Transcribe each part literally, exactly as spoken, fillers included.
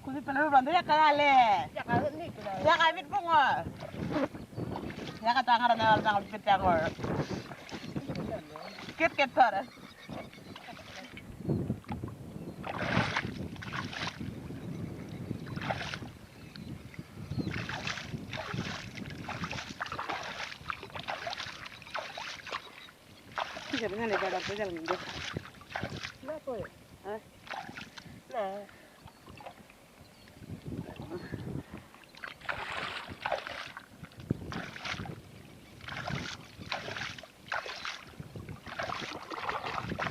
Kusi peluru bandu yaka ale. Yaka mit bungo. Yaka tangar na wal tangar pit tangar. Kit kit tor. Jangan ada jalan tu jalan tu. Kenapa? Hah? Nah.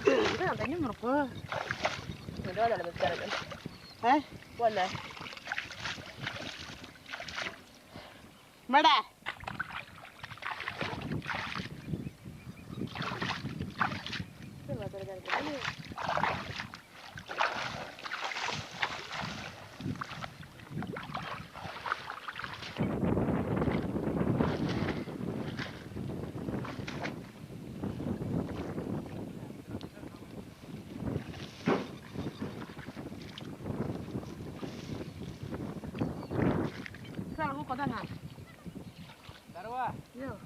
Ini ada nyamuk kok. Ini ada ada besar kan? Hah? Mana? Mada. Sal ko kodan ha. Darwa. Yo.